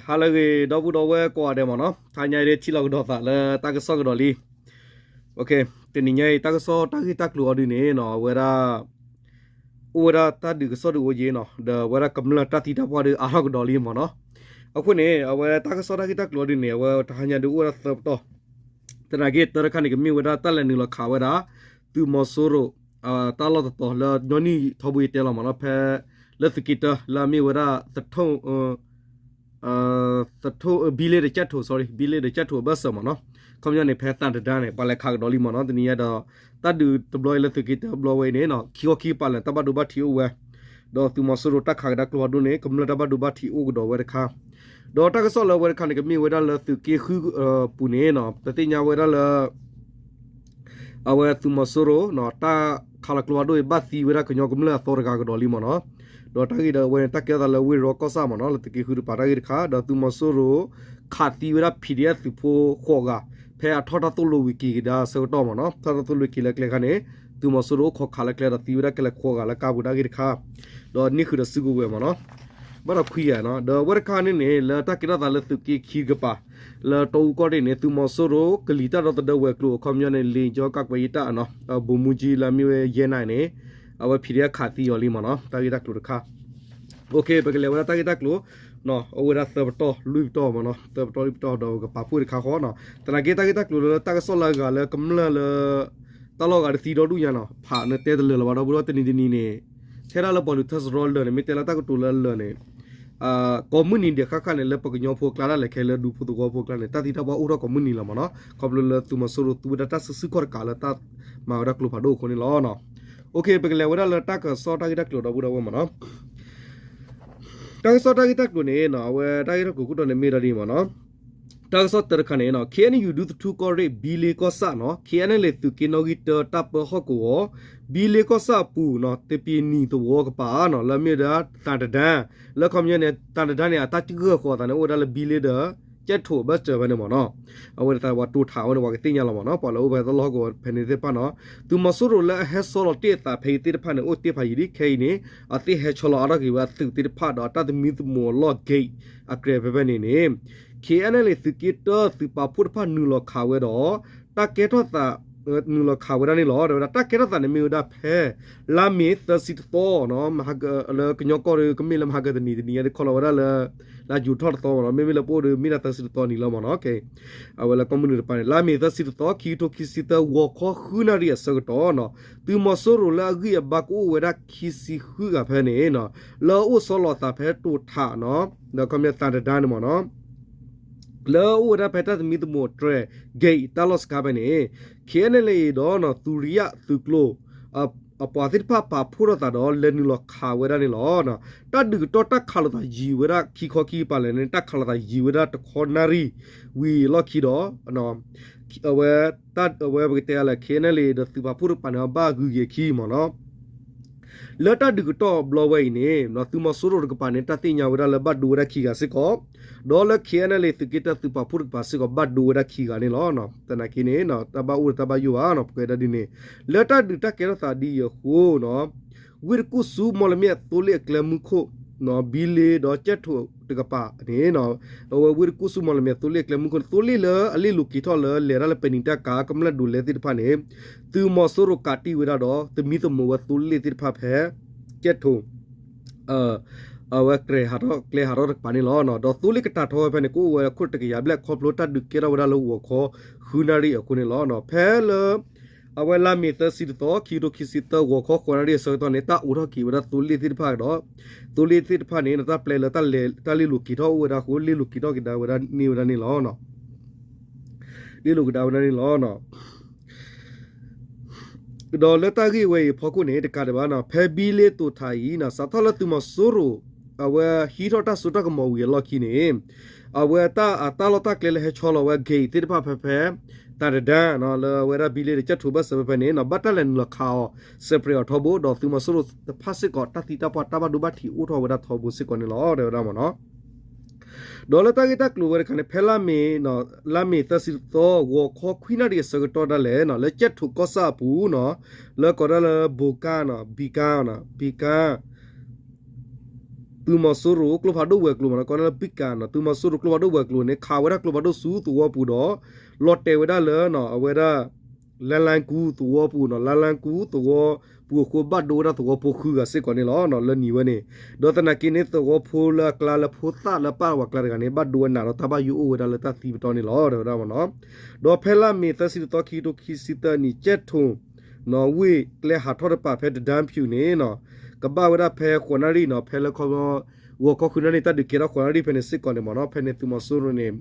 ဟါလၢအဂ့ၤ ဒီပုၢ်ဒီဝဲၢ်ကိးဂၤဒဲးမ့ၢ်နီၤ, တဟါညါအံၤဒ်ထံၣ်လိာ်ကဒီးသးလၢတၢ်ကစီၣ်ကဒီးလံ. တနံၤညါအံၤ တၢ်ကစီၣ်တၢ်ဂ့ၢ်တၢ်ကျိၤအီၤဒုန့ၣ်နီၤ အဝဲဒၣ် အိၣ်ဝဲဒၣ်တၢ်ဒုးကစီၣ်ဒုးအိၣ်ယ့ၤနီၤ, ဒီးအဝဲဒၣ်ကမျၢၢ်တၢ်သံတၢ်ပှၢ်ဒုးအါထီၣ်ကဒီးလံမ့ၢ်နီၤ. အဃိန့ၣ် အဝဲတၢ်ကစီၣ်တၢ်ဂ့ၢ်တၢ်ကျိၤအီၤဒုန့ၣ် အဝဲတဟါညါဒုးအိၣ်ဝဲဒၣ်သၢပတီၢ်. သနာ်က့တၢတခါန့ၣ် ကမ့ၢ်ဝဲဒၣ်တၢ်လဲၤနုာ်လီၤခးဝဲဒၣ် သုးမီၤစိရိၤ တၢ်လီၢ်တတီၤလၢညီနုၢ်ထီဘိယတဲလီၤမ့ၢ်နီၤ, ဖဲလၢသုးက့တၢ လၢအမ့ၢ်ဝဲဒၣ် သထိၣ် ဘံလ့ဒီးကၠဲၣ်ထိၣ် sorry ဘံလ့ဒီးကၠဲၣ်ထိၣ်အဘၢၣ်စၢၤမ့ၢ်နီၤ. ခီပညီန့ၣ် ဖဲသၣ်တဒါန့ၣ် ပှၤလဲၤခးကဒီးလံမ့ၢ်နီၤ. တနံၤညါဒီး တၢ်ဒုးတဘျီအံၤလၢသုးက့တၢဘျီဝဲအံၤန့ၣ်နီၤ ခံခီခံကပၤလဲၣ် တၢ်ဘၣ်ဒိဘၣ်ထံးအိၣ်ဝဲ, ဒီးသုးမီၤစိရိၤတၢ်ခးကဒါကျိဖးဒိၣ်န့ၣ် ကမျၢၢ်တၢ်ဘၣ်ဒိဘၣ်ထံးအိၣ်ကဒီးဝဲတခါ. ဒီးတၢ်ကစီၣ်လၢဝဲတခါန့ၣ် ကမ့ၢ်ဝဲဒၣ်လၢသုးက့ဃုပူၤန့ၣ်နီၤ ပသ့ၣ်ညါဝဲဒၣ်လၢ အဝဲသုးမီၤစိရိၤ တၢ်ခးလီၤကျိဖးဒိၣ်အံၤ ဘၣ်သံဝဲဒၣ်ကညီကမျၢၢ်အသီတဂၤကဒီးလံမ့ၢ်နီၤ. ဒီးတၢ်ဂ့ၢ်ဒီးအဝဲန့ၣ် တၢ်ကဲထီၣ်သးလၢဝ့ၢ်ရီကီၢ်ဆၣ်မ့ၢ်နီၤ လၢသုးက့ဃုတပၤတၢ်ဂ့ၢ်တခါ ဒီးသုးမီၤစိရိၤ ခးသံဝဲဒၣ် PDF သုးဖိဃိးဂၤ ဖဲအထီၣ်တၢ်သိၣ်လိဝံၤက့ၤကဒါဆၢကတီၢ်မ့ၢ်နီၤ. ထီၣ်တၢ်သိၣ်လိက့ၤလၢကျဲခါန့ၣ် သုးမီၤစိရိၤအိၣ်ခိးခးလၢကျဲဒီးသံဝဲဒၣ်ကဲလဲၣ်ဃိးဂၤလၢကါပူၤတၢ်ဂ့ၢ်တခါ, ဒီးန့ၢ်ဃုာ်ဒီးစုကဝဲၤမ့ၢ်နီၤ ဘၣ်ဒီးခွံဂၤနီၤ. ဒီးအဝဲတခါန့ၣ်န့ၣ် လၢတၢ်ကဲထီၣ်သးလၢသုးက့ခံတကပၤ လၢတီအူကီၢ်ရ့ၣ်န့ၣ် သုးမီၤစိရိၤကလံၤတၢ်ဒီသဒၢဝဲၤကျိၤ အခီပညီန့ၣ် လ့ကၠီကးကွဲးယတၢ်နီၤ ဗိုလ်မှူးကြီး လၢအမ့ၢ်ဝဲယဲၢ်နၤန့ၣ် အဝဲ PDF ခးသံအီၤလံမ့ၢ်နီၤ တၢ်ဂ့ၢ်တၢ်ကျိၤတခါ. ပကလဲၤဝဲဒၣ်တၢ်ဂ့ၢ်တၢ်ကျိၤ အိၣ်ဝဲဒၣ်သၢပတီၢ်လွံၢ်ပတီၢ်မ့ၢ်နီၤ သၢပတီၢ်လွံၢ်ပတီၢ်ဒီးပကပာ်ဖှိၣ်တခါဃီနီၤ. သနာ်က့တၢ်ဂ့ၢ်တၢ်ကျိၤလၢတၢ်ကစီၣ်လၢအဂၤလၢကမျၢၢ်လၢ တၢ်လီၢ်ဂၤတသံဒီဒူၣ်ညါနီၤ ဖးနတဲတလၢာ်လၢၤဘၣ် ဒီပုၢ်ဒီဝဲၢ်တနံၤတနံၤန့ၣ် ထဲဒၣ်လၢပှၤလုၢ်ထၢစရီလၢာ်န့ၣ် မ့ၢ်တဲလၢတၢ်ကတိၤလၢအလၢာ်န့ၣ် ကိးမုၢ်နံၤဒဲးဃၣ်ဃၣ်န့ၣ် လၢပကညီဖိအကျါဒၣ်လဲာ်ခဲလၢာ်ဒူဖိသဝီဖိအကျါန့ၣ် တၢ်သံတၢ်ပှၢ်အိၣ်ထီၣ်ကိးမုၢ်နံၤလီၤမ့ၢ်နီၤ ခီဖျိလၢသုးမီၤစိရိၤသူဝဲဒၣ်တၢ်စုဆူၣ်ခီၣ်တကးလၢတၢ်မၤဝဲဒၣ်ကျိဖးဒိၣ်အဃိန့ၣ်လီၤ. ပကလဲၤဝဲဒၣ်လၢတၢ်ကစီၣ်တၢ်ဂ့ၢ်တၢ်ကျိၤဒီပုၢ်ဒီဝဲၢ်မ့ၢ်နီၤ တၢ်ကစီၣ်တၢ်ဂ့ၢ်တၢ်ကျိၤန့ၣ် အဝဲတၢ်ဂ့ၢ်တၢ်ကျိၤခိၣ်တီန့ၣ်မ့ၢ်ဒ်အံၤမ့ၢ်နီၤ တၢ်ကစီၣ်တၢတခါန့ၣ် KNU ဒူသထူကီၢ်ရ့ၣ် ဘံလ့ကီၢ်ဆၣ်နီၤ KNLA သုးက့နီၣ်ဂံၢ်တၢတၢ်ပၢဟီၣ်ကဝီၤ ဘံလ့ကီၢ်ဆၣ်အပူၤနီၤ တပ့ၤနံၣ်သဝီကပၤနီၤ လၢအမ့ၢ်ဝဲဒၣ်သၣ်တဒါ လၢခီပညီန့ၣ် သၣ်တဒါန့ၣ် အတၢ်ဂၢၢ်ဃီၤအသးန့ၣ် အိၣ်ဝဲဒၣ်လၢဘံလ့ဒီး ကၠဲၣ်ထိၣ်အဘၢၣ်စၢၤဖဲန့ၣ်မ့ၢ်နီၤ အဝဲဒၣ်ပှၤတိာ်ထးဝဲန့ၣ် ပှၤကသ့ၣ်ညါလီၤမ့ၢ်နီၤ ပှၤလၢအိၣ်ဖဲတၢ်လီၢ်ဟီၣ်ကဝီၤဖဲန့ၣ်သ့ၣ်တဖၣ်နီၤ သုးမီၤစိရိၤလၢအဟဲဆီလီၤတ့ၢ်အသးဖဲအံၤသ့ၣ်တဖၣ်န့ၣ် အိၣ်တ့ၢ်ဖးယံာ်လံ ခဲအံၤန့ၣ် အသ့ၣ်ဟဲဆီလီၤအါထီၣ်က့ၤဝဲအသုးသ့ၣ်တဖၣ်ဒီးအတၢ်သမံသမိးအလီၢ် gate အကြဲးဖဲဖဲန့ၣ်န့ၣ် KNLA သုးက့တၢသုးပာ်ဖှိၣ်တဖၣ်နုာ်လီၤခးဝဲဒီး တၢ်ကဲထီၣ်သး နုာ်လီၤခးဝဲဒၣ်န့ၣ်လီၤ ဒီးဝဲဒၣ်တၢ်ကဲထီၣ်သးန့ၣ်မ့ၢ်ဝဲဒၣ်ဖဲ လါမ့ၤသၢဆံတသီ လၢကညီကီၢ်ဒီးကမ့ၢ်လၢမဟါကတနံၤတနံၤညါဒီးခီလီၤဝဲဒၣ်လၢ လါယူၤထီၣ်တသီမ့ၢ်နီၤ မ့မ့ၢ်လၢပအိၣ်ဒီးမ့ၢ်ဒၣ်သၢဆံတသီနံၤလီၤမ့ၢ်နီၤ အဝဲလၢကီၢ်မုၢ်နုာ်တပၤန့ၣ် လါမ့ၤသၢဆံတသီ ခံကထိခံဆံသၢ ဂီၤခီဃုနၣ်ရံၣ်အဆၢကတီၢ်နီၤ သုးမီၤစိရိၤလၢအဂံၢ်အဘါကအိၣ်ဝဲဒၣ်ခံဆံဃုဂၤဖဲန့ၣ်နီၤ လၢအအိၣ်ဆီလီၤအသးဖဲတိာ်ထးနီၤ ဒီးခီပညီသၣ်တဒါန့ၣ်မ့ၢ်နီၤ လၢအအိၣ်ဝဲဒၣ်ဖဲတၢ်သမံသမိးအတြဲၤ gate တၢ်လီၢ်စခါဖဲန့ၣ် KNLA ဒီး သူရံယၣ်သုးကျိၤ အပှၤသ့ၣ်တဖၣ်ပာ်ဖှိၣ်ထီၣ်သးဒီးလဲၤနုာ်လီၤခးဝဲဒၣ်န့ၣ်လီၤ. တၢ်ဒုးကတီၢ်တၢ်ခးလိာ်သးယံာ်ဝဲဒၣ်ခံခီခံကပၤလဲၣ်န့ၣ် တၢ်ခးလိာ်သးယံာ်ဝဲဒၣ်တခီနၣ်ရံၣ်ဝံၤအလီၢ်ခံဒီး အဝဲ အဝဲပကတဲအါလဲၣ် KNLA ဒီးသုးပာ်ဖှိၣ်တကပၤန့ၣ် ဘၣ်ဂုၤက့ၤအခံမ့ၢ်နီၤ လၢတၢ်ဒုးကတီၢ်ဘျီဝဲအံၤန့ၣ် သုးမီၤစိရိၤတကပၤန့ၣ် တၢ်သ့ၣ်ညါဝဲဒၣ်လၢဘၣ်ဒိဝဲဒၣ်ခံဂၤစ့ၢ်ကီး, ဒီးလၢ KNLA သုးက့တၢ်သုးပာ်ဖှိၣ်တကပၤစ့ၢ်ကီး ဘၣ်ဒိဝဲဒၣ်ခံဂၤန့ၣ်လီၤ. သနာ်က့န့ၣ် တၢ်ဘၣ်အိၣ်ဒီးတၢ်ဘၣ်ယိၣ်ဘၣ်နီၤ ပကဲဒၣ်ဒ်န့ၣ် လၢတၢ်ဒုးတၢ်ကဲထီၣ်သးဒ်အံၤအဃိနီၤ ဝ့ၢ်တကူၣ်ဆူမီၣ်လမၠဲၣ်သိလ့ၣ်အကျဲမုၢ်ခိၣ် ဘံလ့ဒီးကၠဲၣ်ထိၣ်တကပၤန့ၣ် အဝဲဝ့ၢ်တကူၣ်ဆူမီၣ်လမၠဲၣ်သိလ့ၣ်အကျဲမုၢ်ခိၣ်န့ၣ် သိလ့ၣ်လၢအလ့ၣ်လိၤက့ၤထီၣ်လၢလဲၤတၢ်လၢပဲၤနံၤတၢ်ကး ကမျၢၢ်ဒိးလဲသ့ၣ်တဖၣ်န့ၣ် သုးမီၤစိရိၤကးတံၢ်ဝဲဒၣ်ဒီး သမံသမိးဝဲသိလ့ၣ်သ့ၣ်တဖၣ်ဖဲ ကၠဲၣ်ထိၣ် အဝဲကြဲးဟးထီၣ်ကျဲဟးထီၣ်တကပၤန့ၣ်လီၤ. ဒီးသိလ့ၣ်ကတၢ်ထီဝဲဖဲန့ၣ် ကအိၣ်ဝဲခိၣ်တကယၤဘျဲၣ် ခီဖျိတၢ်ဒုးကဲထီၣ်ဝဲဒၣ်လၢဂီၤခီဃုနၣ်ရံၣ်အဃိန့ၣ်လီၤ. ဖဲလၢ အဝဲလါမ့ၤသၢဆံတသီ ခံကထိခံဆံသၢ ဂီၤခီဃိးနၣ်ရံၣ်အဆၢကတီၢ်န့ၣ် တၢ်အိးထီၣ်က့ၤဝဲဒၣ်သိလ့ၣ်သ့ၣ်တဖၣ်ဒီး သိလ့ၣ်သ့ၣ်တဖၣ်န့ၣ် တၢ်ပျဲလၢတၢ်လ့ၣ်လိၤက့ၤထီၣ်အိၣ်ဝဲဒၣ်အဃိ လ့ၣ်လိၤက့ၤထီၣ်ကဒါဝဲဒၣ်န့ၢ်ဝဲဒၣ်န့ၣ်လီၤ. လ့ၣ်လိၤကဒါဝဲဒၣ်န့ၣ်လီၤ. ဒီးလၢတၢ်ဂ့ၢ်ဝဲအံၤအဖီခိၣ်န့ၣ် တကးဒံးဘၣ် ဖဲဘံလ့တိာ်ထးအံၤ စးထီၣ်လၢသုးမီၤစိရိၤ အဝဲဟံးထီၣ်တၢ်စိတၢ်ကမီၤဝံၤအလီၢ်ခံန့ၣ် အဝဲတၢ်အတၢ်လီၢ်တၢ်ကျဲလၢဟဲဆီလီၤဝဲ gate သ့ၣ်တဖၣ်ဖဲဖဲ တၢ်တဒါ လၢအဝဲဒၣ်ဘံလ့ဒီးကၠဲၣ်ထိၣ်ဘၢၣ်စၢၤဖဲဖဲန့ၣ် ဘၣ်တၢ်လဲၤနုာ်လီၤခးအီၤ separate အီၤထီဘိ ဒီးသုးမီၤစိရိၤတဖၣ်စ့ၢ်ကီး တၢ်သံတၢ်ပှၢ်တၢ်ဘၣ်ဒိဘၣ်ထံးအိၣ်ထီၣ်ဝဲဒၣ်ထီဘိစ့ၢ်ကီးန့ၣ်လီၤ တဲဝဲဒၣ်မ့ၢ်နီၤ. ဒီးလၢတၢ်ဂ့ၢ်တၢ်ကျိၤဝဲတခါန့ၣ် ဖဲလါမ့ၤ လါမ့ၤသၢဆံတသီ ဂီၤခီခွံနၣ်ရံၣ်အဆၢကတီၢ်ဒၣ်လဲာ် လၢကၠဲၣ်ထိၣ်ကီၢ်ဆၣ်အပူၤနီၤ လၢကိးဒၣ်လၢ ဘိကါ ဘံကါ ဘံကါ သုးမီၤစိရိၤကျိဖးဒိၣ်ဝဲၤကျိၤမ့ၢ်နီၤ ကိးလၢ ပံကၤ နီၤ သုးမီၤစိရိၤကျိဖးဒိၣ်ဝဲၤကျိၤန့ၣ် ခးဝဲဒၣ်ကျိဖးဒိၣ်ဆူသဝီပူၤဒီး လီၤတဲာ်ဝဲဒၣ်လၢ အဝဲဒၣ် လါလါကူသဝီပူၤနီၤ လါလါကူသဝီပူၤအဃိ ဘၣ်ဒိဝဲဒၣ်သဝီဖိဃုဂၤစ့ၢ်ကီးန့ၣ်လီၤ လၢနံၤဝဲန့ၣ် ဒီးသနာ်က့န့ၣ် သဝီဖိလၢအကျါလၢဖိသၣ်လၢပာ်ဝဲကျါတဂၤန့ၣ် ဘၣ်ဒိဝဲနးဒီးတၢ်ဘၣ်ယိၣ်အိၣ်ဝဲဒၣ်လၢတၢ်သံပတီၢ်န့ၣ်လီၤ တဲဝဲဒၣ်မ့ၢ်နီၤ ဒီးဖဲလါမ့ၤသၢဆံတသီ ခံကထိခံဆံသၢနံၣ် ကၠဲၣ်ထိၣ် နီၤ ဝ့ၢ်ကျဲဟးထီၣ်တပၤဖဲတဒၢဖၠူၣ်န့ၣ်နီၤ ကဘၣ်ဝဲဒၣ်ဖဲဃိးနၣ်ရံၣ်နီၤ ဖဲလၢခီ ဂီၤခီဃုနၣ်ရံၣ် တၢ်ဒုးကဲထီၣ်ဃိးနၣ်ရံၣ်ဖဲန့ၣ်စ့ၢ်ကီးန့ၣ်မ့ၢ်နီၤ ဖဲန့ၣ်သုးမီၤစိရိၤန့ၣ်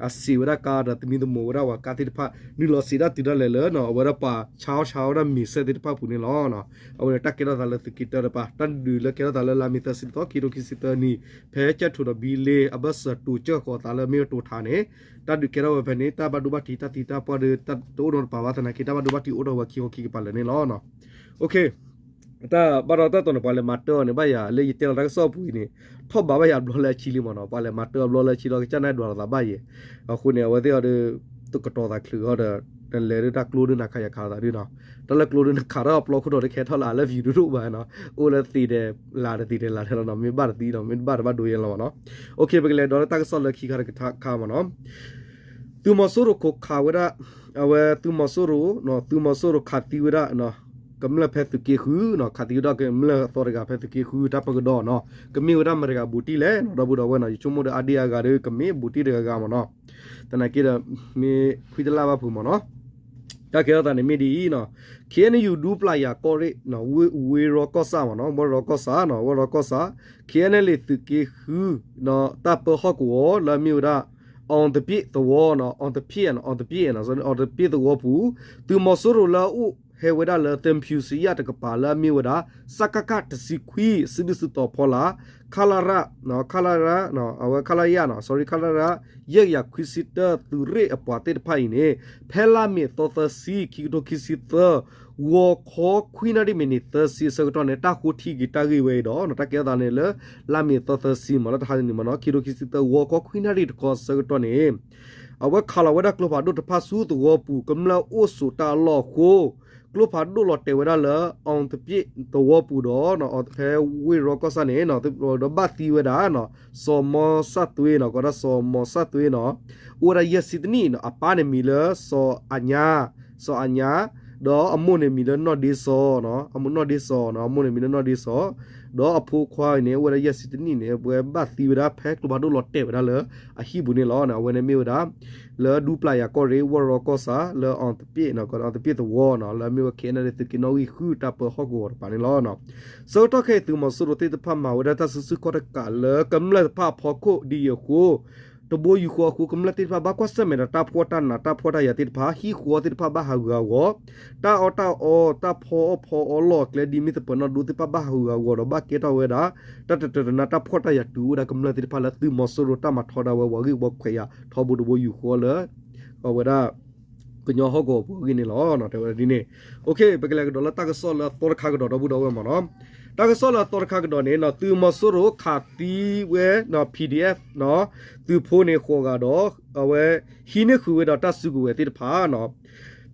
အစံးဝဲဒၣ်ကါဒီးသမံသမိးဝဲဒၣ်ဝဲကါသ့ၣ်တဖၣ် နုာ်လီၤစံးဒၣ်တုၤဒၣ်လဲာ်လၢနီၤ အဝဲဒၣ်ပှၤဆါအီၣ်ဆါအီၣ်ဝဲဒၣ်မ့ၤစဲၣ်သ့ၣ်တဖၣ်အပူၤန့ၣ်လီၤ အဝဲန့ၣ်တၢ်ကဲထီၣ်သးလၢသုးက့တၢတပၤ တၢ်ဒုးလၢကဲထီၣ်သးလၢလါမ့ၤသၢဆံတသီ ခံကထိခံဆံသၢနံၣ် ဖဲကၠဲၣ်ထိၣ်ဒီးဘံလ့ အဘၢၣ်စၢၤတိၤကၢၢ်ဃီၤသးလၢမ့ၢ်ဝဲတိၤထါန့ၣ် တၢ်ဒုးကဲထီၣ်ဝဲဖဲန့ၣ် တၢ်ဘၣ်ဒိဘၣ်ထံးတၢ်သံတၢ်ပှၢ်ဒီး တအိၣ်နီတပၤဘၣ်သနာ်က့ တၢ်ဘၣ်ဒိဘၣ်ထံးအိၣ်ထီၣ်ဝဲခံခီခံကပၤလၢာ်န့ၣ်လီၤ တၢ်ဘၣ်ဒီးတၢ်တီၤန့ၣ် ပှၤလဲၤမၤတၢ်အီၤန့ၣ် ဘၣ်ယၤ လၢယတဲလီၤတၢ်ကစီၣ်အပူၤအံၤန့ၣ် ထီၣ်ဘးဘၣ်ယၤဘျီလၢအဆံလံမ့ၢ်နီၤ ပှၤလဲၤမၤတၢ်အီၤဘျီလၢအဆံလီၤ ကစၢ်နၢ်ဒွးလိာ်သးဘၣ်ယဲၢ် အဃိန့ၣ် အဝဲသ့ၣ်အီၤဒီး တကတီၤသးချုးအီၤဒီး နလဲၤဒုးတၢ်ကျိဒုးနၤခးယၤခးလိာ်သးဒုးနီၤ တၢ်လၢကျိဒုးနခးတၢ်အီၤပျီခိၣ်ထီၣ်တခဲထီၣ်လၢ I love you ဒိၣ်ဒိၣ်ဘၣ်နီၤ အိၣ်လၢသံးတဲလးဒီးသံးတဲလးထဲလီၤနီၤ မ့ၢ်ဘၣ်တသံဒီး မ့ၢ်တဘၣ်တဘၣ်ဒိယဲၢ်လီၤမ့ၢ်နီၤ ပကလဲၤဒီးလၢတၢ်ကစီၣ်လၢခံခါတခါမ့ၢ်နီၤ သုးမီၤစိရိၤခိးခးဝဲဒၣ် အဝဲသုးမီၤစိရိၤ သုးမီၤစိရိၤခးသံဝဲဒၣ် ကမျၢၢ်ဖဲသုးက့ဃုနီၤ ခးသံဝဲဒၣ်ကမျၢၢ်အသီတဂၤဖဲသုးက့ဃု တၢ်ပကဒီးနီၤ ကမ့ၢ်ဝဲဒၣ်မတၤတဂၤဘူးတံၢ်လဲၣ်နီၤ ဒီပုၢ်ဒီဝဲၢ်နီၤ ယဆိကမိၣ်ဒီးအါဒံအါဂၤဒီး ကမ့ၢ်ဘူးတံၢ်တဂၤဂၤမ့ၢ်နီၤ သနာ်က့ဒီး မ့ၢ်ခွံတလၢ်ဘၣ်ဖုးမ့ၢ်နီၤ တၢ်ကဲထီၣ်သးန့ၣ်မ့ၢ်ဒ်အံၤနီၤ ခ့ၣ်အဲၣ်ယူၣ် ဒူပျၢ်ယၤကီၢ်ရ့ၣ် ဝ့ၢ်ရီကီၢ်ဆၣ်မ့ၢ်နီၤ ဝ့ၢ်ရီကီၢ်ဆၣ်နီၤ ဝ့ၢ်ရီကီၢ်ဆၣ် ခ့ၣ်အဲၣ်ယူၣ် သုးက့ဃု တၢ်ပၢဟီၣ်ကဝီၤလၢအမ့ၢ်ဝဲဒၣ် အီၣ်တပျ့ၣ်သဝီနီၤ အီၣ်တပျ့ၣ် အီၣ်တပျ့ၣ် အီၣ်တပျ့ၣ်သဝီပူၤ သုးမီၤစိရိၤလၢအအိၣ်ဟဲဝဲဒၣ်လၢ သၢဖၠူစံယၣ်တကပၤလၢအမ့ၢ်ဝဲဒၣ် စကခ တဆံခွံ စုဒုၣ်စုတီၤဖီလာ် ခလရ ခလရ အဝဲ ခလရ sorry ခလရ ယဲၢ်ကယၤခွံဆံတၢ သုးရ့ၣ်အပှၤသ့ၣ်တဖၣ်အံၤန့ၣ် ဖဲလါမ့ၤသီသၢဆံ ခံကထိခံဆံသၢ ဂီၤခီခွံနၣ်ရံၣ်မံးနံးသၢဆံအဆၢကတီၢ်န့ၣ် တၢ်ဃိထံက့ၤတၢ်ဂ့ၢ်ဝဲအံၤဒီး တၢ်ကဲထီၣ်သးန့ၣ်လၢ လါမ့ၤသီသၢဆံမ့ၢ်နီၤ လၢတဟါတနံၤမ့ၢ်နီၤ ခံကထိခံဆံသၢ ဂီၤခီခွံနၣ်ရံၣ်တခီအဆၢကတီၢ်န့ၣ် အဝဲခးလီၤဝဲဒၣ်ကျိဖးဒိၣ်တဖၣ်ဆူသဝီပူၤ ကမျၢၢ်အိၣ်ဆိးတၢ်အလီၢ်အဃိ ကျိဖးဒိၣ်လီၤတဲာ်ဝဲဒၣ်လၢ အီၣ်တပျ့ၣ်သဝီပူၤဒီး ဖဲဝ့ၢ်ရီကီၢ်ဆၣ်န့ၣ် ဒီးဘၣ်သံဝဲဒၣ် စီၤမီၤစၣ်သွ့နီၤ ကိးဒၣ်စီၤမီၤစၣ်သွ့နီၤ အိၣ်ဝဲဒၣ်ယဲၢ်ဆံတနံၣ်နီၤ အပၢ်န့ၣ်မံၤလၢစီၤအညါ စီၤအညါ ဒီးအမိၢ်န့ၣ်မံၤလၢနီၢ်ဒ့စီၤနီၤ အမိၢ်နီၢ်ဒ့စီၤနီၤ အမိၢ်န့ၣ်မံၤလၢနီၢ်ဒ့စီၤ ဒီးအဖိခွါအံၤန့ၣ် အိၣ်ဝဲဒၣ်ယဲၢ်ဆံတနံၣ်န့ၣ် အဝဲဘၣ်သံဝဲဒၣ်ဖဲကျိဖးဒိၣ်လီၤတဲာ်ဝဲဒၣ်လၢအဟံၣ်ပူၤန့ၣ်လီၤ. အဝဲန့ၣ်မ့ၢ်ဝဲဒၣ် လၢဒူပျၢ်ယၤကီၢ်ရ့ၣ် ဝီၢ်ရီကီၢ်ဆၣ် လၢအီၣ်တပျ့ၣ် အီၣ်တပျ့ၣ်သဝီနီၤ လၢအမ့ၢ်ဝဲ ခ့ၣ်အဲၣ်ယူၣ် သုးက့နီၣ်ဂံၢ်ဃု တၢ်ပၢဟီၣ်ကဝီၤတပၤန့ၣ်လီၤ. ဆၢကတီၢ်ခဲအံၤ သုးမီၤစိရိၤသ့ၣ်တဖၣ် မၤဝဲဒၣ်တၢ်စုဆူၣ်ခီၣ်တကးလၢကမျၢၢ်တဖၣ်အဖီခိၣ်ဒ်အံၤအဃိ တဘိယူၢ်ဃီအဃိ ကမျၢၢ်သ့ၣ်တဖၣ် ဘၣ်ကွၢ်ဆၢၣ်မဲာ်ဒီးတၢ်ဖှီၣ်တၢ်နးတၢ်ဖှီၣ်တၢ်ယာ်သ့ၣ်တဖၣ် ဟံၣ်ဃီသ့ၣ်တဖၣ်ဘၣ်ဟးဂူာ်ဟးဂီၤ တၢ်အီၣ်တၢ်အီ တၢ်ဖီအီၣ်ဖီအီလီၢ်အကျဲ ဒ်မ့ၢ်သပၢၤနီၣ်ဒိသ့ၣ်တဖၣ်ဘၣ်ဟးဂူာ်ဟးဂီၤဒီး ဘၣ်ကဲထီၣ်ဝဲဒၣ် တၢ်တတၢာ်တနါတၢ်ဖှီၣ်တၢ်ယာ်တုၤအိၣ်ဝဲဒၣ်ကမျၢၢ်သ့ၣ်တဖၣ်လၢသုးမီၤစိရိၤတၢ်မၤထီဒါဝဲ ပှၤဂ့ၢ်ပှၤခွဲးယာ်ထီဘိတဘိယူၢ်ဃီလၢ အဝဲဒၣ် ကညီဟီၣ်ကဝီၤပူၤအဂ့ၢ်န့ၣ်လီၤ. တဲဝဲဒ်န့ၣ် ပကလဲၤကဒီးလၢတၢ်ကစီၣ်လၢအသီတခါကဒီး ဒီပုၢ်ဒီဝဲၢ်မ့ၢ်နီၤ တၢ်ကစီၣ်လၢအသီတခါကဒီးန့ၣ် သုးမီၤစိရိၤခးသံဝဲ PDF သုးဖိန့ၣ်ဃိးဂၤဒီး အဝဲဟံးန့ၢ်ဃုာ်ဝဲဒီးတၢ်စုကဝဲၤသ့ၣ်တဖၣ်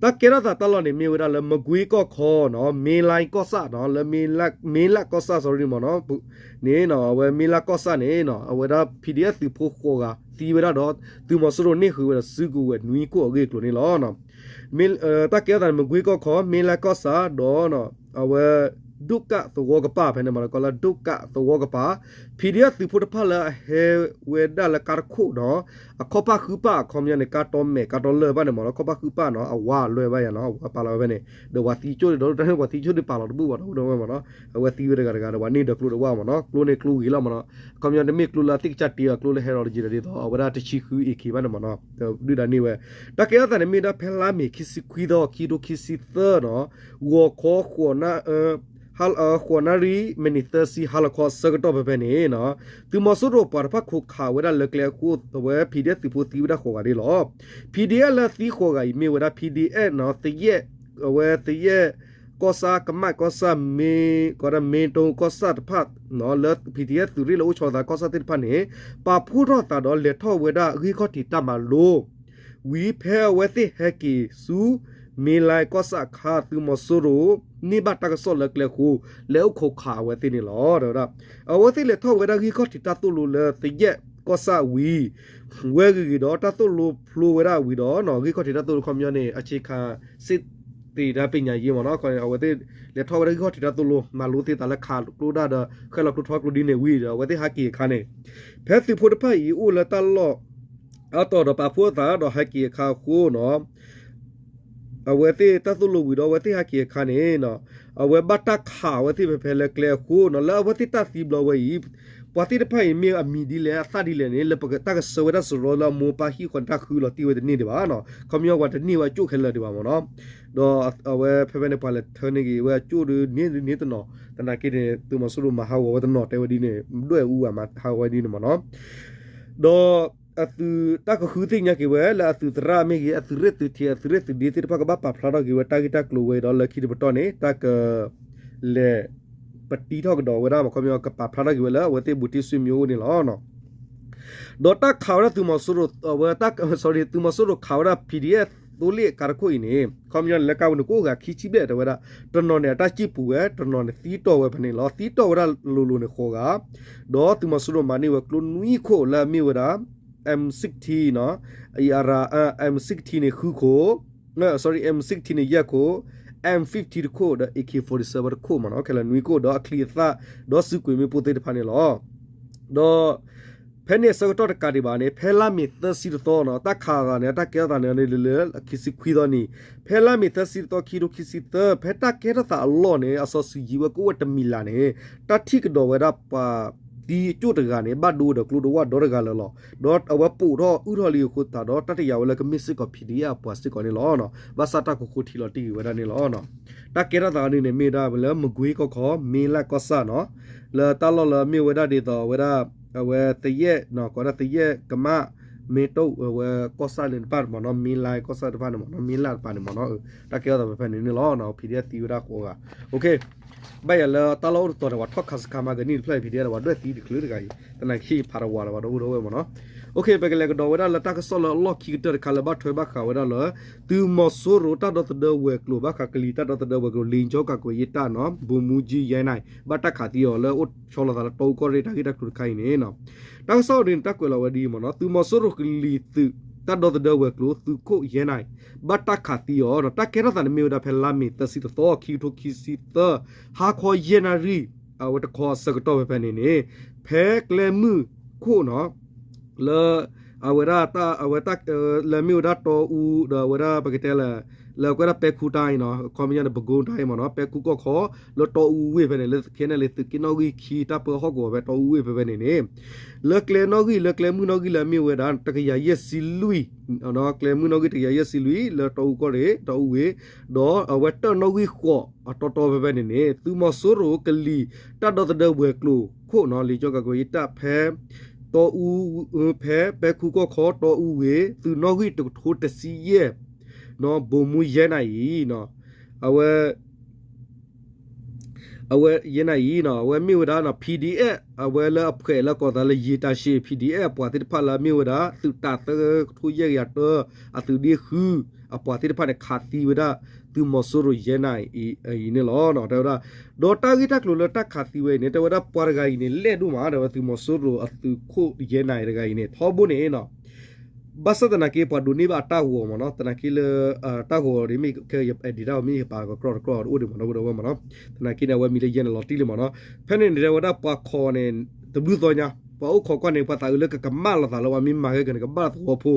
တၢ်ကဲထီၣ်သးတၢ်လီၢ်န့ၣ် မ့ၢ်ဝဲဒၣ်လၢမကွ့ကီၢ်ခီနီၤ မ့လါကီၢ်ဆၣ်နီၤ လၢ မ့လးကီၢ်ဆၣ် sorry မ့ၢ်နီၤ န့ၣ်နီၤ အဝဲမ့လးကီၢ်ဆၣ်န့ၣ်နီၤ အဝဲဒၣ် PDF သုးဖိဃိးဂၤသံဝဲဒၣ်ဒီး သုးမီၤစိရိၤန့ၢ်ဃုာ်ဝဲဒီးစုကဝဲၤနွံခိၣ်အဂ့ၢ်အကျိၤန့ၣ်လီၤ. မ့ တၢ်ကဲထီၣ်သးန့ၣ် မကွ့ကီၢ်ခီ မ့လးကီၢ်ဆၣ်ဒီး အဝဲ ဒိၣ်ကၣ်သဝီကပၤဖဲန့ၣ်မ့ၢ်နီၤ ကိးလၢဒိၣ်ကၣ်သဝီကပၤ PDF သုးဖိတဖၣ်လၢအဟဲဝဲဒၣ်လၢကါတခိၣ်နီၤ အခီၣ်ဖၣ်ဃုပၢ် အခီပညီန့ၣ် ကါတီမဲာ်ကါတီလၢၢ်ဘၣ်န့ၣ်မ့ၢ်နီၤ ခီၣ်ဖၣ်ဃုပၢ်နီၤ အဝါအလွဲၢ်ဘၣ်ယၤနီၤ အဝါပာ်လီၤဝဲဖဲန့ၣ် ဒီးပှၤသံကၠိၣ်ဒီး ပှၤသံကၠိၣ်ဒုးပာ်လီၤတဘူၣ်ဘၣ်နီၤ ဒီဝဲမ့ၢ်နီၤ အဝဲသံဝဲတဂၤတဂၤဒီး ပှၤန့ၢ်ဒီးကျိတဝၣ်မ့ၢ်နီၤ ကျိန့ၣ်ကျိဂ့ၤလီၤမ့ၢ်နီၤ အခီပညီတမ့ၢ်ကျိလၢအသ့ၣ်ကစၢ်တ့အီၤ ကျိလၢဟဲရီးလီၤက့ၤဒီးဒ်သိး အဝဲဒၣ်တဆံဃု AK ဘၣ်န့ၣ်မ့ၢ်နီၤ ဒုၣ်ဒါန့ၢ်ဝဲ တၢ်ကဲထီၣ်သးန့ၣ်မ့ၢ်ဒၣ်ဖဲလါမ့ၤခံဆံခွံသီ ခံကထိခံဆံသၢနီၤ ဂီၤခီ ဃိးနၣ်ရံၣ် မံးနံးသၢဆံ ဟါလီၤခီအဆၢကတီၢ်ဖဲဖဲန့ၣ်နီၤ သုးမီၤစိရိၤပှၤတဖၣ်ခိးခးဝဲဒၣ်လၢကျဲအဃိ အဝဲ PDF သုးဖိသံဝဲဒၣ်ဃိးဂၤန့ၣ်လီၤ. PDF လၢသံဃိးဂၤအံၤမ့ၢ်ဝဲဒၣ် PDF နီၤ သယဲၢ် အဝဲသယဲၢ် ကီၢ်ဆၣ် ကမၣ်ကီၢ်ဆၣ် မ့ၢ်ကီးဒၣ် မ့ၢ်တိကီၢ်ဆၣ်တဖၣ်နီၤ လၢ PDF သုးရ့ၣ်လၢအိၣ်ဆီသးကီၢ်ဆၣ်သ့ၣ်တဖၣ်န့ၣ် ပာ်ဖှိၣ်ထီၣ်သးဒီးလဲၤထီၣ်ဝဲဒၣ်ဂံၢ်ခီၣ်ထံးတၢ်မၤလိ ဝံၤဖဲအဝဲသ့ၣ်ဟဲက့ၤဆူ မ့လါကီၢ်ဆၣ်အခါ သုးမီၤစိရိၤ န့ၢ်ဘၣ်တၢ်ကစီၣ်လၢကျဲအဃိ လဲၤအိၣ်ခိးခးအဝဲသ့ၣ်န့ၣ်လီၤ. တဲဝဲဒၣ် အဝဲသ့ၣ်လဲၤထီၣ်ဝဲဒၣ်ဂံၢ်ခီၣ်ထံးတၢ်သိၣ်လိလၢသယဲၢ်ကီၢ်ဆၣ်ဝံၤ ဝဲအဂ့ၢ်ဒီး တၢ်သိၣ်လိဖျိဝဲဒၣ်ဝံၤဒီး ဂံၢ်ခီၣ်ထံးတၢ်သိၣ်လိခီပညီန့ၣ် အဆ့ခါ စ့တ့တၢ်ပညာရေးမ့ၢ်နီၤ အဝဲသ့ၣ်လဲၤထီၣ်ဝဲဒၣ်ဂံၢ်ခီၣ်ထံးတၢ်သိၣ်လိ မၤလိသ့သးလၢခးကျိဒၣ်ဒီး ဃဲလီၤကျိထီကျိဒ်န့ၣ်ဝံၤဒီး အဝဲသ့ၣ်ဟးက့ၤအခါန့ၣ် ဖဲသုးဖိတဖၣ်အံၤအိၣ်လၢတၢ်လီၢ်အါတီၤဒီးပာ်ဖှိၣ်အသးဒီးဟဲက့ၤအခါအဃိနီၤ အဝဲသ့ၣ်တၢ်သိၣ်လိဝံၤဒီးအဝဲသ့ၣ်ဟဲက့ၤအခါန့ၣ် အဝဲဘၣ်တၢ်ခးအဝဲသ့ၣ်ဖဲဖဲလၢကျဲအဃိနီၤ လၢအဝဲသ့ၣ်တၢ်သံဘျီဝဲအံၤ ပှၤသ့ၣ်တဖၣ်အံၤမ့ၢ်အမံၤဒ်လဲၣ်အသၣ်ဒ်လဲၣ်န့ၣ် လၢပတၢ်ကဆှၢဝဲဒၣ်စရီလၢအမိၢ်ပၢ်ဟံၣ်ဃီန့ၣ်တၢ်ဃုလီၤတံၢ်ဝဲတန့ၢ်ဒံးဘၣ်နီၤ ခီပညီပှၤတန့ၢ်ဝဲအကၠိၣ်ခဲလၢာ်ဒံးဘၣ်မ့ၢ်နီၤ ဒီးအဝဲဖဲဖဲန့ၣ် ပှၤလဲၤထၢန့ၢ်က့ၤဝဲအကၠိၣ်ဒ်န့ၣ်ဒ်န့ၣ်တနီၤ သနာ်က့န့ၣ် သုးမီၤစိရိၤမၤဟးဂီၤဝဲတနီၤတဲဝဲဒ်န့ၣ် ဒွဲၣ်အူအမၤဟးဂီၤဝဲဒ်န့ၣ်မ့ၢ်နီၤ ဒီးအသုးတၢ်ကဃုသ့ၣ်ညါက့ၤဝဲလၢအသုးသရၣ်မ့ၢ်ဂ့ၤ အသုးရ့ၣ်သုးထံး အသုးရ့ၣ်သုးဒ့သ့ၣ်တဖၣ် ကဘၣ်ပာ်ဖျါထီၣ်က့ၤဝဲတၢ်ဂ့ၢ်တၢ်ကျိၤဝဲဒီးလၢခံတပတီၢ်န့ၣ် တၢ်ကလဲၤပတံထီၣ်ကဒီးဝဲဒၣ် ခီပညီကပာ်ဖျါထီၣ်က့ၤဝဲလၢအဝဲသ့ၣ်ဘူးတံၢ်စုမံအိၣ်န့ၣ်လီၤ. ဒီးတၢ်ခးဝဲဒၣ်သုးမီၤစိရိၤ အဝဲ သုးမီၤစိရိၤခးဝဲဒၣ် PDF သိလ့ၣ်အကါတခိၣ်အံၤန့ၣ် ခီပညီန့ၣ်လၢကါပူၤန့ၣ် ကအိၣ်ဂၤခံဆံဘျဲၣ်တဲဝဲဒၣ် တနီၤန့ၣ် အတၢ်စံၣ်ပူၤဝဲ တနီၤန့ၣ် သံတီၢ်ဝဲဖဲန့ၣ်လီၤ. သံတီၢ်ဝဲဒၣ်လိၤလိၤန့ၣ်ဃိးဂၤ ဒီးသုးမီၤစိရိၤမၤန့ၢ်ဝဲကျိနွံခိၣ်လၢအမ့ၢ်ဝဲဒၣ် M sixteen နီၤ အံၤ M sixteen န့ၣ်ဃုခိၣ် sorry M sixteen န့ၣ်ယဲၢ်ခိၣ် M fifteen တခိၣ် ဒီး AK forty-seven တခိၣ်မ့ၢ်နီၤ ခဲလၢာ်နွံခိၣ် ဒီးအချံအသၣ် ဒီးစုကွံာ်မ့ၣ်ပိၢ်သ့ၣ်တဖၣ်န့ၣ်လီၤ. ဒီး ဖဲန့ၣ်အဆၢကတီၢ်တကးဒံးဘၣ်န့ၣ် ဖဲလါမ့ၤသၢဆံတသီနီၤ တၢ်ခးသးန့ၣ် တၢ်ကဲထီၣ်သးန့ၣ်လၢခံဆံခွံသီနံၤ ဖဲလါမ့ၤသၢဆံတသီ ခံကထိခံဆံသၢ ဖဲတၢ်ကဲထီၣ်သးအလီၢ်န့ၣ် အစီၤစုၤယံၤဝဲကအိၣ်ဝဲတမံၤလၢ်န့ၣ် တၢ်ထံၣ်ကဒီးဝဲဒၣ်ပှၤသံအကၠိၣ်တဂၤန့ၣ် ဘၣ်ဒိဒီးကျိတဝၣ်ဒီတဂၤလၢာ်လီၤ. ဒီးအဝဲပိာ်ထီၣ်အုၣ်ထီၣ်လံအဃိသတးဒီး တၢ်တယာ်ဝဲလၢကမ့ၢ်စ့ၢ်ကီး PDF အပှၤစ့ၢ်ကီးန့ၣ်လီၤ. ဘၣ်ဆၣ်တၢ်ကဃိထံလီၤတံၢ်က့ၤဝဲဒၣ်န့ၣ်လီၤ. တၢ်ကဲထီၣ်သးအီၤဒ်န့ၣ် မ့ၢ်ဝဲဒၣ်လၢမကွ့ကီၢ်ခီ မ့လၢ်ကီၢ်ဆၣ်နီၤ လၢတၢ်လီၢ်လၢမ့ၢ်ဝဲဒၣ်ဒ်သိးအဝဲဒၣ် အဝဲသယဲၢ် ကိးဒၣ်သယဲၢ်ကမၣ် မ့ၢ်တအိၣ် အဝဲကီၢ်ဆၣ်လၢတဖၣ်မ့ၢ်နီၤ မ့လၢ်ကီၢ်ဆၣ်တဖၣ်န့ၣ်မ့ၢ်နီၤ မ့လၢ်တဖၣ်န့ၣ်မ့ၢ်နီၤ တၢ်ကဲထီၣ်သးဖဲဖဲန့ၣ်န့ၣ်လီၤ. PDF သံဝဲဒၣ်ဃိးဂၤ ဘၣ်ယၤလၢတၢ်လီၢ်အိၣ်တတီၤန့ၣ် ပှၤထီၣ်ခးစခါမၤကနံၣ်တဖျၢၣ် PDF ဒီးပှၤဒွဲၣ်သံတချုးတဂၤအံၤ သနာ်က့ဖးတဝးလၢပှၤတအိၣ်ဒီးဝဲမ့ၢ်နီၤ ပကလဲၤကဒီးဝဲဒၣ်လၢတၢ်ကစီၣ်လၢအလီၢ်ခံကတၢၢ်တခါလၢဘၣ်ထွဲဘၣ်ဃးဝဲဒၣ်လၢ သုးမီၤစိရိၤတၢ်ဒီသဒၢဝဲၤကျိၤ ဘၣ်ဃးကလံၤတၢ်ဒီသဒၢဝဲၤကျိၤ လ့ကၠီကးကွဲးယ့တၢ်နီၤ ဘိမူကၠံယဲနၢ် ဘၣ်တၢ်ခးသံအီၤလၢအိၣ်ဆီလီၤသးလၢတီအူကီၢ်ရ့ၣ်တၢ်ဂ့ၢ်တၢ်ကျိၤတခါအံၤန့ၣ် တၢ်ကစီၣ်အီၤဒ်န့ၣ် တၢ်ကွဲးလီၤဝဲဒ်အံၤမ့ၢ်နီၤ သုးမီၤစိရိၤကလံၤသုး တၢ်ဒီသဒၢဝဲၤကျိၤ သုးခိၣ်ယဲနၢ် ဘၣ်တၢ်ခးသံအီၤ တၢ်ကဲထီၣ်သးန့ၣ်မ့ၢ်ဝဲဒၣ်ဖဲလါမ့ၤသၢဆံတသီ ခံကထိခံဆံသၢ ဟါခီယဲၢ်နၣ်ရံၣ် အဝဲတခီအဆၢကတီၢ်ဖဲဖဲန့ၣ်န့ၣ် ဖဲကျဲမုၢ်ခိၣ်နီၤ လၢ အဝဲဒၣ်တၢ် အဝဲတၢ် လၢမ့ၢ်ဝဲဒၣ်တီအူ ဒီးအဝဲဒၣ်ပကတဲလၢ လၢကွဲဒၣ်ပဲခူတၢ်အံၤနီၤ ခီပညီန့ၣ် ပဲခူတၢ်အံၤမ့ၢ်နီၤ ပဲခူကီၢ်ခီ လၢတီအူဝ့ၢ်ဖဲန့ၣ် လၢခဲန့ၣ်လၢသုးက့နီၣ်ဂံၢ်ခံ တၢ်ပၢဟီၣ်ကဝီၤဖဲတီအူဝ့ၢ်ဖဲဖဲန့ၣ်န့ၣ် လၢကျဲနီၣ်ဂံၢ် လၢကျဲမုၢ်နီၣ်ဂံၢ်လၢအမ့ၢ်ဝဲဒၣ် တကယၤယဲၢ်ဆံလွံၢ် ကျဲမုၢ်နီၣ်ဂံၢ်တကယၤယဲၢ်ဆံလွံၢ် လၢတီအူကီၢ်ရ့ၣ် တီအူဝ့ၢ် ဒီးအဝဲတၢၣ်နီၣ်ဂံၢ်ဃိးအတီတီဖဲဖဲန့ၣ်န့ၣ် သုးမီၤစိရိၤကလံၤတၢ်ဒီသဒၢဝဲၤကျိၤခိၣ်နီၤ လ့ကၠီကးကွဲးယ့တၢ်ဖဲ တီအူ ဖဲပဲခူကီၢ်ခီတီအူဝ့ၢ် သုးနီၣ်ဂံၢ်တကထိတဆံယဲၢ် ဘိမူယဲနၢ်အံၤ အဝဲ အဝဲယဲနၢ်အံၤ အဝဲမ့ၢ်ဝဲဒၣ် PDF အဝဲလၢအဖှဲးလၢကီၤသးလၢယံာ်တၢ်ရှံး PDF အပှၤသ့ၣ်တဖၣ်လၢအမ့ၢ်ဝဲဒၣ် သုးတၢ်သၢကထိယဲၢ်ကယၤတၢ အသုးဒ့ဃု အပှၤသ့ၣ်တဖၣ်န့ၣ် ခးသံဝဲဒၣ် သုးမီၤစိရိၤယဲနၢ်အံၤန့ၣ်လီၤ. တဲဝဲဒၣ် ဒီးတၢ်ဂ့ၢ်တၢ်ကျိၤလၢတၢ်ခးသံဝဲအံၤန့ၣ် တဲဝဲဒၣ်ပှၤတဂၤအံၤန့ၣ် လဲၣ်ဒိၣ်မး တဲဝဲသုးမီၤစိရိၤအသုးခိၣ်ယဲနၢ်အံၤတဂၤအံၤန့ၣ် ထီဘိန့ၣ်နီၤ ဘၣ်ဆၣ်သနာ်က့ ပှၤဒိးန့ၢ်ဘၣ်အတၢ်ဂီၤမ့ၢ်နီၤ သနာ်က့လၢ တၢ်ဂီၤဒ်မ့ၢ် edit တၢ်ဂီၤမ့ၢ်ယပာ်ကကြၢးတကြၢး တအိၣ်ဒံးမ့ၢ်နီၤ အိၣ်ဒီးဝဲမ့ၢ်နီၤ သနာ်က့န့ၣ် အဝဲမံၤလၢယဲနၢ်လီၤတံၢ်လံမ့ၢ်နီၤ ဖဲန့ၣ်န့ၣ် တဲဝဲဒၣ်ပှၤခိးန့ၣ် တဘျုးသီညါ ပှၤအိၣ်ခိးကွၢ်န့ၣ် ပှၤသးအုးလၢကကမၣ်လိာ်သးလၢပှၤမ့ၢ်မၤဂ့ၤကန့ၣ် ကဘၣ်သဝီဖိ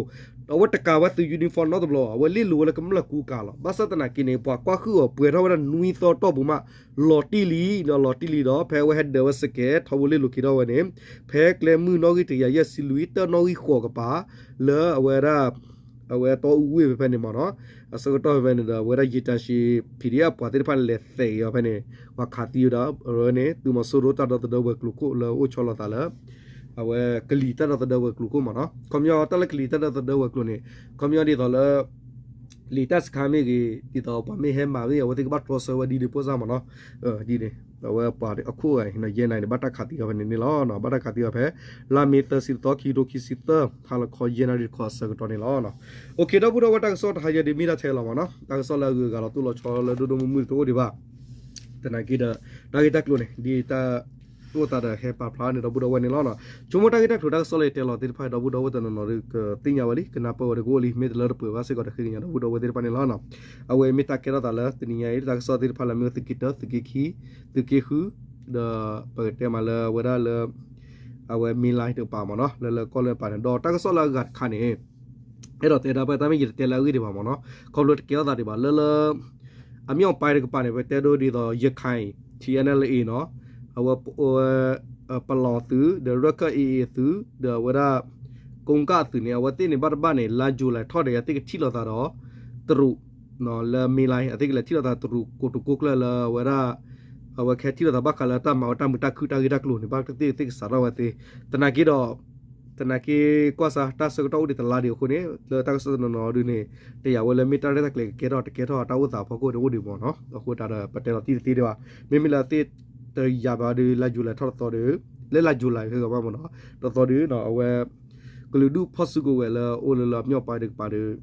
အဝဲတကးဝဲသုး uniform နီတဘျီ အဝဲလ့လိာ်ဝဲလၢကမျၢၢ်ကူကၤလီၤ. ဘၣ်ဆၣ်သနာ်က့န့ၣ် ပှၤကွၢ်ဃုာ်အီၤပှဲၤထီၣ်ဝဲဒၣ်နွံသီတီၢ်ပူၤမး လီၤတံၢ်လံ လီၤတံၢ်လံဒီး ဖဲအဝဲဟဲဒၢးဝဲစကဲး ထီဘိလ့လိာ်က့ၤထီၣ်ဝဲန့ၣ် ဖဲကျဲမုၢ်နီၣ်ဂံၢ်တကယၤယဲၢ်ဆံလွံၢ် တၢၣ်နီၣ်ဂံၢ်ဃိးကပၤ လၢအဝဲဒၣ် အဝဲတီအူဝ့ၢ်ဖဲဖဲန့ၣ်မ့ၢ်နီၤ အဆၢကတီၢ်ဖဲဖဲန့ၣ်ဒီး အဝဲဒၣ်ယံာ်တၢ်ရှံး PDF အပှၤသ့ၣ်တဖၣ်န့ၣ် လဲၤသဲးက့ၤအီၤဖဲန့ၣ် ပှၤခးသံဝဲဒၣ် အဝဲန့ၣ် သုးမီၤစိရိၤတၢ်ဒီသဒၢဝဲၤကျိၤခိၣ်လၢအိၣ်ဆီလီၤသးလၢ အဝဲကလံၤတၢ်ဒီသဒၢဝဲၤကျိၤခိၣ်မ့ၢ်နီၤ ခီပညီတၢ်လၢကလံၤတၢ်ဒီသဒၢဝဲၤကျိၤန့ၣ် ခီပညီဒ်သိးလၢ လံာ်တၢ်စခါမ့ၢ်ဂ့ၤ ဒ်သိးပှၤမ့ၢ်ဟဲမၤဂ့ၤ အဝဲသ့ၣ်ကဘၣ်တြီဆၢဝဲဒ်န့ၣ် ပိၢ်စၢ်မ့ၢ်နီၤ ဒ်န့ၣ် အဝဲပှၤအခိၣ်ဂၤအံၤ ယဲနၢ်န့ၣ် ဘၣ်တၢ်ခးသံအီၤဖဲန့ၣ်န့ၣ်လီၤ. ဘၣ်တၢ်ခးသံအီၤဖဲ လါမ့ၤသၢဆံတသီ ခံကထိခံဆံသၢ ဟါလီၤခီယဲၢ်နၣ်ရံၣ်တခီအဆၢကတီၢ်န့ၣ်လီၤ. အိၣ်ခ့ ဒီပုၢ်ဒီဝဲၢ် တၢ်ကစီၣ်တဟါယဲဒ်မ့ၢ်တၢ်ထဲလီၤမ့ၢ်နီၤ တၢ်ကစီၣ်လၢအဂုၤအဂၤလီၤတိၢ်လီၤဆီလၢဒိၣ်ဒိၣ်မုၢ်မုၢ်တအိၣ်ဒံးဘၣ် သနာ်က့ဒီး တၢ်ဂ့ၢ်တၢ်ကျိၤန့ၣ် ဒ်တၢ်အိၣ်သးဒီးဟဲပာ်ဖျါန့ၣ် ဒီပုၢ်ဒီဝဲၢ်န့ၣ်လီၤ. ဆိကမိၣ်တၢ်ဂ့ၢ်တၢ်ကျိၤတၢ်ကစီၣ်လၢယတဲလီၤသ့ၣ်တဖၣ် ဒီပုၢ်ဒီဝဲၢ်တနီၤနီၤဒုးကသ့ၣ်ညါဝဲလံ ကနၢ်ပၢၢ်ဝဲတကအိၣ်လံ မ့ၢ်တလၢတပှဲၤဘၣ်စ့ၢ်ကီးဒီးဃ့ကညးဒီပုၢ်ဒီဝဲၢ်သ့ၣ်တဖၣ်န့ၣ်လီၤ. အဝဲမ့ၢ်တၢ်ကဲထီၣ်သးလၢတနံၤညါအံၤ တၢ်ကစီၣ်သ့ၣ်တဖၣ်လၢမ့ၢ်ဝဲသုးက့တၢ သုးက့ခံ သုးက့ဃု ဒီးပကတဲမးလၢအဝဲဒၣ်လၢ အဝဲမ့ၢ်လၢတကပၤမ့ၢ်နီၤ လၢလၢကီၢ်လၢပၤန့ၣ် ဒီးတၢ်ကစီၣ်လၢအဂၤတခါန့ၣ် အဲၣ်ဒိးတဲဒၣ်ပတၢ်မ့ၢ်ယတတဲလၢအဂ့ၢ်ဒံးဘၣ်မ့ၢ်နီၤ ခီဖျိတကဲထီၣ်သးဒံးဘၣ် လၢလၢ အမ့ၢ်အီၤပၢ်တကပၤန့ၣ် ပတဲဒိဒ်သိး ရခိုင် ထံၣ်အဲၣ်လၢအ့နီၤ အဝဲ ပလီၤသုး ဒီးရၢၢ်ခၢၣ်အ့အ့သုး ဒီးအဝဲဒၣ် ကိကၣ်သုးန့ၣ် အဝဲသ့ၣ်န့ၣ် ဘၣ်တဘၣ်န့ၣ် လါယူၤလံထီၣ်ဒီး အဝဲသ့ၣ်ကထံၣ်လိာ်သးဒီး တရူး လၢမ့ၢ်လၢ အဝဲသ့ၣ်ကလဲၤထံၣ်လိာ်သးတရူး ကိတိာ်ကိကျၢၢ်လၢအဝဲဒၣ် အဝဲကဟဲထံၣ်လိာ်သးဘၣ်ဃးလၢတၢ်မၤဝဲတၢ်မုာ်တၢ်ခုၣ်တၢ်ဂ့ၢ်တၢ်ကျိၤန့ၣ် ဘၣ်သ့ၣ်သ့ၣ်ကစးထီၣ်ဝဲသ့ သနာ်က့ဒီး သနာ်က့ကွၢ်စ့ၢ်တၢ်ဆၢကတီၢ်အိၣ်ဒံးတလါဒံးအဃိန့ၣ် လၢတၢ်ကစီၣ်တနီၤနီၤဒုးန့ၣ် တယာ်ဝဲလၢမ့ၢ်တၢ်ရဲၣ်တၢ်ကျဲၤကကဲထီၣ်တကဲထီၣ်တၢ်အိၣ်သးအဖီခိၣ်န့ၣ်အိၣ်ဒံးမ့ၢ်နီၤ အဃိတၢ်ဒီးပတဲလီၤတံၢ်တသ့ဒံးဘၣ် မ့မ့ၢ်လၢသ့ၣ်တယာ်ဘၣ်ဒီး လါယူၤလံထီၣ်တသီဒီး လၢလါယူၤလံခဲဂီၤမ့ၢ်နီၤ တသီဒီး အဝဲ ကလုာ်ဒူၣ်ဖီၣ်စုကဝဲၤလၢအိၣ်လၢလၢအမ့ၢ်အီၤပၢ်တကပၤဒီး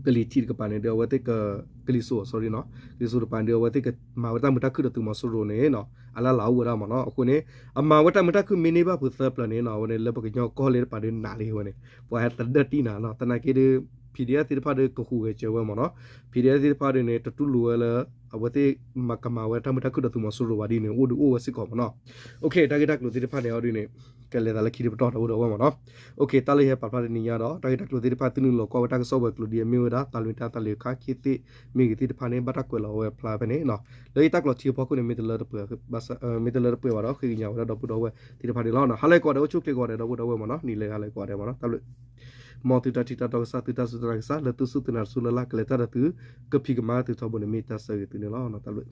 ကလံၤထံးတကပၤန့ၣ်ဒီး အဝဲသ့ၣ်က ကလံၤစိး sorry နီၤ ကလံၤစိးတကပၤန့ၣ်ဒီး အဝဲသ့ၣ်ကမၤဝဲတၢ်မုာ်တၢ်ခုၣ်ဒီးသုးမီၤစိရိၤန့ၣ် အလၢ်လၢ်အိၣ်ဝဲဒၣ်မ့ၢ်နီၤ အဃိန့ၣ် အမၤဝဲတၢ်မုာ်တၢ်ခုၣ်မ့ၢ်န့ၢ်ဘၣ်ဖုးသၢပျၢၤန့ၣ်နီၤ အဝဲန့ၣ်လၢပကညီကီၢ်လၢတကပၤဒီးနာ်လံဝဲန့ၣ် ပှၤဟဲသဒၢတံၢ်နၤနီၤ သနာ်က့ဒီး PDF သ့ၣ်တဖၣ်ဒီးကဟူးဂဲၤစၢၤဝဲမ့ၢ်နီၤ PDF သ့ၣ်တဖၣ်ဒီးန့ၣ် တတူၢ်လိာ်ဝဲလၢ အဝဲသ့ၣ်မၤကမၤဝဲတၢ်မုာ်တၢ်ခုၣ်ဒီးသုးမီၤစိရိၤဘၣ်ဒ်န့ၣ် အိၣ်ဒုးအိၣ်ဝဲစ့ၢ်ကီးမ့ၢ်နီၤ တၢ်ဂ့ၢ်တၢ်ကျိၤသ့ၣ်တဖၣ်န့ၣ်အီၤဒ်န့ၣ် ကလဲၤသးလၢခံတပတီၢ်ဒီပုၢ်ဒီဝဲၢ်မ့ၢ်နီၤ တၢ်လၢယဟဲပာ်ဖျါတနံၤညါဒီး တၢ်ဂ့ၢ်တၢ်ကျိၤသ့ၣ်တဖၣ် သုနုာ်လီၤကွၢ်ဝဲတၢ်ကစီၣ်ဝဲၤကျိၤဒ်အမ့ၢ်ဝဲဒၣ် သးလွံၢ်တၢ် သးလွံၢ်ခါ ခ့သ့ၣ် မ့ၢ်ဂ့ၤသ့ၣ်တဖၣ်န့ၣ် ဘၣ်တၢ်ကွဲးလီၤဝဲဖျါဖဲန့ၣ် လၢယတၢ်ကျိးထံအဖီခိၣ်န့ၣ် မ့ၢ်တလၢတပှဲၤဘၣ်ဒီး ဃ့ကညးဝဲဒၣ်ဒီပုၢ်ဒီဝဲၢ်သ့ၣ်တဖၣ်န့ၣ်လီၤ. ဟါလၢအဂ့ၤကိးဂၤဒဲး အိၣ်ဆူၣ်အိၣ်ချ့ကိးဂၤဒဲး ဒီပုၢ်ဒီဝဲၢ်မ့ၢ်နီၤ နံၤလၢဟါလၢအဂ့ၤကိးဂၤဒဲးမ့ၢ်နီၤ တၢ်ဘျုး မ်သုတၢ်ထံၣ်တၢ်တီကစၢ် သုတၢ်စူၢ်တၢ်နာ်ကစၢ် လၢသုစူၢ်သုနာ်တစူၢ်လၢ်လၢ် ကလဲၤတၢ်ဒီးသု ကဖံးကမၤသုထီဘိန့ၣ် မ့ၢ်တၢ်ဆၢဂ့ၤသုန့ၣ်လီၤ. တၢ်ဘျုး